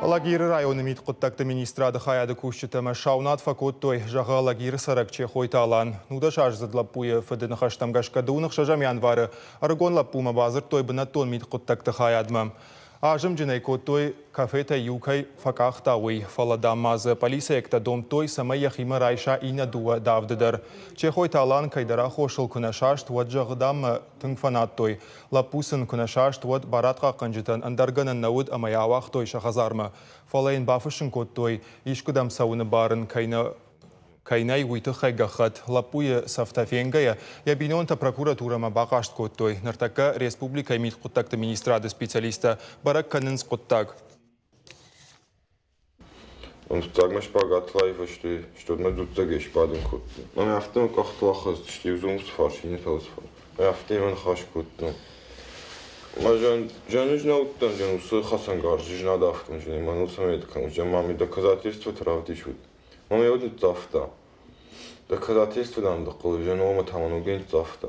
Алагиры районы мидхъуыддӕгты министрады хайады кусджытӕ мӕ саунад фӕкодтой, зӕгъы Алагиры цӕрӕг Чехойты Алан. Нудӕсаздзыд лӕппуйы фыды ныхӕстӕм гӕсгӕ дыууын ӕхсӕзӕм январы ӕрыгон лӕппумӕ бадзырдтой бынӕттон мидхъуыддӕгты хайадмӕ. Азымджын ӕй кодтой, кафетӕй иу кӕй фӕкъахта, уый. Фӕлӕ, дам, ма дзы пъӕлицӕйӕгтӕ домдтой, цӕмӕй йӕхимӕ райса иннӕ дыууӕ давды дӕр. Чехойты Алан кӕйдӕр аххосыл куы нӕ саст, уӕд, зӕгъы, дам, мӕ тынг фӕнадтой. Лӕппу сын куы нӕ саст, уӕд барадхъахъхъӕнджытӕн ӕндӕр гӕнӕн нӕ уыд ӕмӕ йӕ ауагътой сӕ хӕдзармӕ. Фӕлӕ йын бафыссын кодтой, искуыдӕм цӕуыны бар ын кӕй нӕ кӕй нӕй, уый тыххӕй гӕххӕтт. Лӕппуйы цӕфтӕ фенгӕйӕ, йӕ бинонтӕ прокуратурӕмӕ бахъаст кодтой. Ныртӕккӕ республикӕйы мидхъуыддӕгты министрады специалисттӕ бӕрӕг кӕнынц хъуыддаг. Фыццагмӕ шпагатыл айвӕзтой, стӕй дзуццӕгӕй сбадын кодтой. Ӕмӕ афтӕ мӕ къӕхтыл ахӕцыдысты, иу дзы уыцы фарс, иннӕ та уыцы фарс. Ӕмӕ афтӕ йемӕ ныхас кодтон. Ӕмӕ зӕн ӕз нӕ уыдтӕн, зӕн уыцы хӕцӕнгарз ӕз нӕ адавтон, зӕн мӕныл цӕмӕй кӕнут, зӕн ма мын доказательствотӕ равдисут. Мӕ уӕд ныццавта. Доказательство дам дӕ хъӕуы, зӕн омӕ та мӕ ногӕй ныццавта.